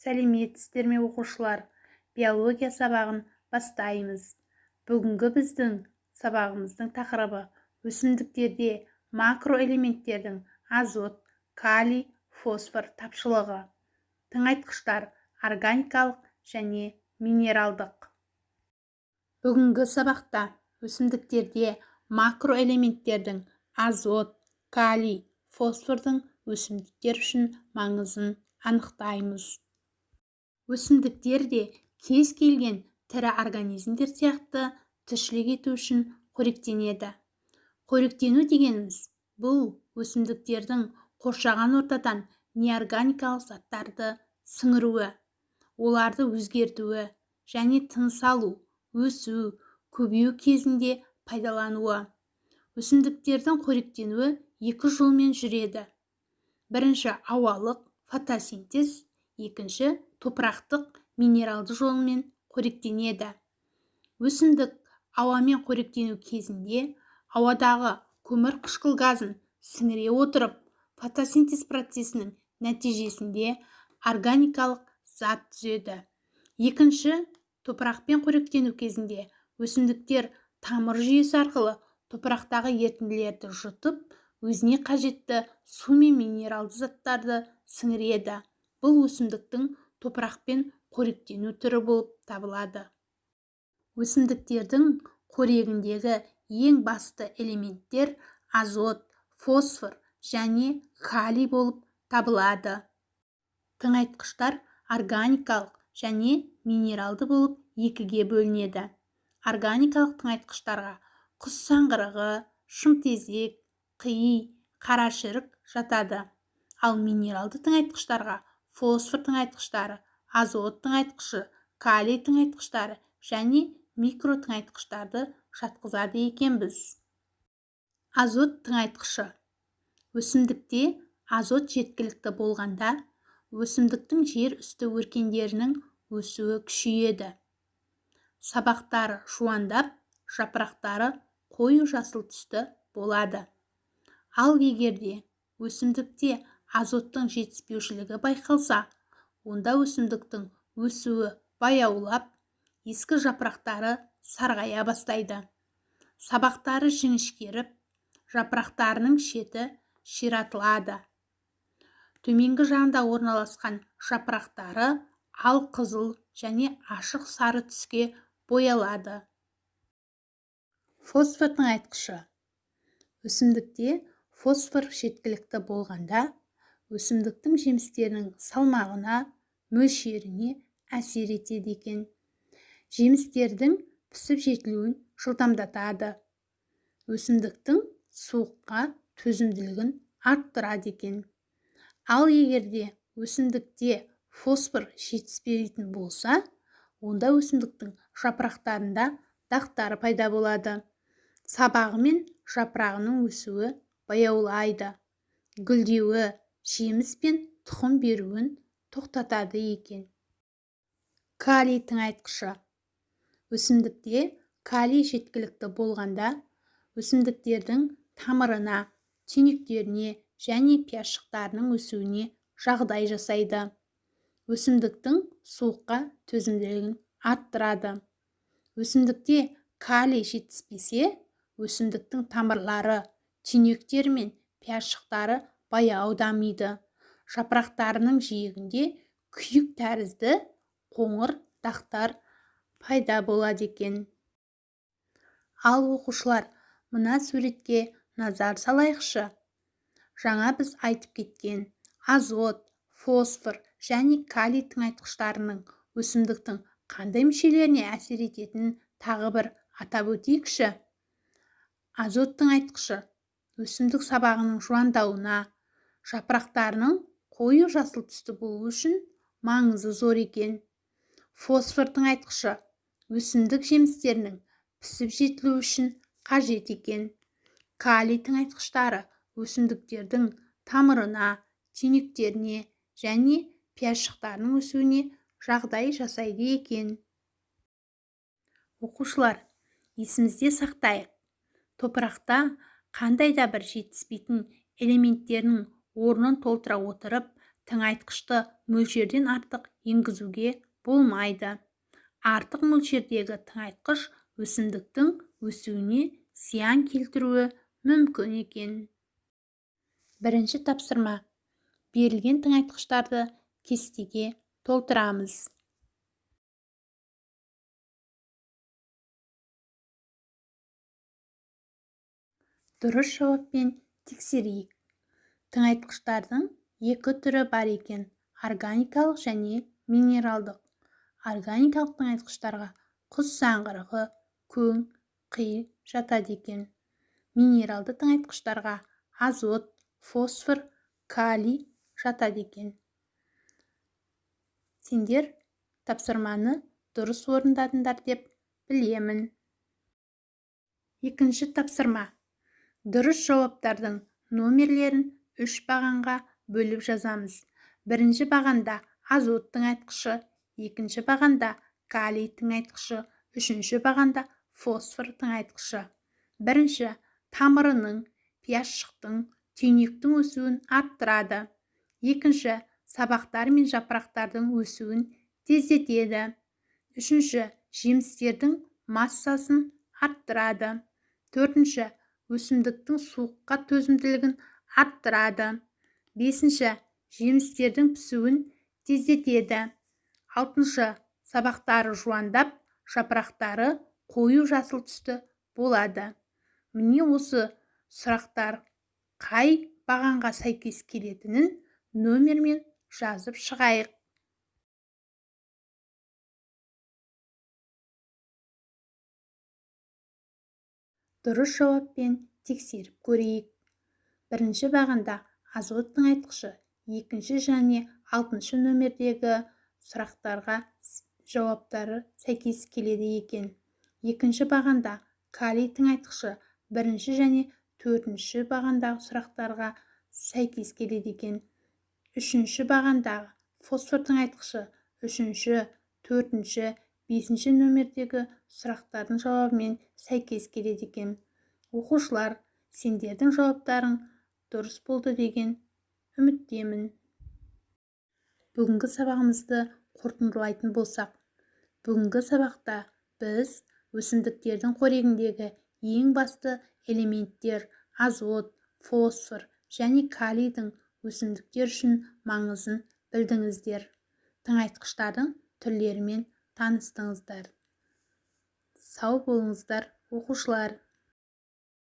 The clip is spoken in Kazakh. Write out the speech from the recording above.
Сәлеметсіздер ме, оқушылар! Биология сабағын бастаймыз. Бүгінгі біздің сабағымыздың тақырыбы: өсімдіктерде макроэлементтердің азот, калий, фосфор тапшылығы. Тыңайтқыштар: органикалық және минералдық. Бүгінгі сабақта өсімдіктерде макроэлементтердің азот, калий, фосфордың өсімдіктер үшін маңызын анықтаймыз. Өсімдіктер де кез келген тірі организмдер сияқты тіршілік ету үшін қоректенеді. Қоректену дегеніміз – бұл өсімдіктердің қоршаған ортадан неорганикалық заттарды сіңіруі, оларды өзгертуі және тыныс алу, өсу, көбею кезінде пайдалануы. Өсімдіктердің қоректенуі екі жолмен жүреді: бірінші ауалық, фотосинтез, екінші топырақтық, минералды жолмен қоректенеді. Өсімдік ауамен қоректену кезінде ауадағы көмірқышқыл газын сіңіре отырып, фотосинтез процесінің нәтижесінде органикалық зат түзеді. Екінші топырақпен қоректену кезінде өсімдіктер тамыр жүйесі арқылы топырақтағы ерітінділерді жұтып, өзіне қажетті су мен минералды заттарды сіңіреді. Бұл өсімдіктің топырақпен қоректену түрі болып табылады. Өсімдіктердің қорегіндегі ең басты элементтер азот, фосфор және калий болып табылады. Тыңайтқыштар органикалық және минералды болып екіге бөлінеді. Органикалық тыңайтқыштарға құс саңғырығы, шымтезек, қи, қарашірік жатады. Ал минералды тыңайтқыштарға фосфор тыңайтқыштары, азот тыңайтқышы, калий тыңайтқыштары және микротыңайтқыштарды жатқызады екенбіз. Азот тыңайтқышы. Өсімдікте азот жеткілікті болғанда, өсімдіктің жер үсті өркендерінің өсуі күшейеді, сабақтары жуандап, жапырақтары қою жасыл түсті болады. Ал егерде өсімдікте азоттың жетіспеушілігі байқалса, онда өсімдіктің өсуі баяулап, ескі жапырақтары сарғая бастайды, сабақтары жіңішкеріп, жапырақтарының шеті ширатылады, төменгі жағында орналасқан жапырақтары алқызыл және ашық сары түске боялады. Фосфор тыңайтқышы. Өсімдікте фосфор жеткілікті болғанда, өсімдіктің жемістерінің салмағына, мөлшеріне әсер етеді екен, жемістердің пісіп жетілуін жылдамдатады, өсімдіктің суыққа төзімділігін арттырады екен. Ал егерде өсімдікте фосфор жетіспейтін болса, онда өсімдіктің жапырақтарында дақтар пайда болады, сабағы мен жапырағының өсуі баяулайды, гүлдеуі, жеміс пен тұқым беруін тоқтатады екен. Калий тыңайтқышы. Өсімдікте калий жеткілікті болғанда, өсімдіктердің тамырына, түйнектеріне және пиязшықтарының өсуіне жағдай жасайды, өсімдіктің суыққа төзімділігін арттырады. Өсімдікте калий жетіспесе, өсімдіктің тамырлары, түйнектері мен пиязшықтары баяу дамиды, жапырақтарының жиегінде күйік тәрізді қоңыр дақтар пайда болады екен. Ал, оқушылар, мына суретке назар салайықшы. Жаңа біз айтып кеткен азот, фосфор және калий тыңайтқыштарының өсімдіктің қандай мүшелеріне әсер ететінін тағы бір атап өтейікші. Азот тыңайтқышы өсімдік сабағының жуандауына, жапырақтарының қою жасыл түсті болуы үшін маңызы зор екен. Фосфор тыңайтқышы өсімдік жемістерінің пісіп жетілуі үшін қажет екен. Калий тыңайтқыштары өсімдіктердің тамырына, түйнектеріне және пиязшықтарының өсуіне жағдай жасайды екен. Оқушылар, есімізде сақтайық: топырақта қандай да бір жетіспейтін элементтерінің орнын толтыра отырып, Тыңайтқышты мөлшерден артық енгізуге болмайды. Артық мөлшердегі тыңайтқыш өсімдіктің өсуіне зиян келтіруі мүмкін екен. Бірінші тапсырма. Берілген тыңайтқыштарды кестеге толтырамыз. Дұрыс жауаппен тексерейік. Тыңайтқыштардың екі түрі бар екен: органикалық және минералдық. Органикалық тыңайтқыштарға құс заңғырығы, көң, қи жатады екен. Минералды тыңайтқыштарға азот, фосфор, калий жатады екен. Сендер тапсырманы дұрыс орындадыңдар деп білемін. Екінші тапсырма. Дұрыс жауаптардың номерлерін 3 бағанға бөліп жазамыз. Бірінші бағанда азот тыңайтқышы, екінші бағанда калий тыңайтқышы, үшінші бағанда фосфор тыңайтқышы. Бірінші, тамырының, пиязшықтың, түйнектің өсуін арттырады. Екінші, сабақтар мен жапырақтардың өсуін тездетеді. Үшінші, жемістердің массасын арттырады. Төртінші, өсімдіктің суыққа төзімділігін арттырады. Бесінші, жемістердің пісуін тездетеді. Алтыншы, сабақтары жуандап, жапырақтары қою жасыл түсті болады. Міне осы сұрақтар қай бағанға сәйкес келетінін нөмермен жазып шығайық. Дұрыс жауаппен тексеріп көрейік. Бірінші бағанда азот тыңайтқышы, екінші және алтыншы нөмердегі сұрақтарға жауаптары сәйкес келеді екен. Екінші бағанда калий тыңайтқышы бірінші және төртінші бағандағы сұрақтарға сәйкес келеді екен. Үшінші бағандағы фосфор тыңайтқышы үшінші, төртінші, бесінші нөмердегі сұрақтардың жауабымен сәйкес келеді екен. Оқушылар, сендердің жауаптарың дұрыс болды деген үміттемін. Бүгінгі сабағымызды қорытындылайтын болсақ, бүгінгі сабақта біз өсімдіктердің қорегіндегі ең басты элементтер азот, фосфор және калийдің өсімдіктер үшін маңызын білдіңіздер. Тыңайтқыштардың түрлерімен таныстыңыздар. Сау болыңыздар, оқушылар!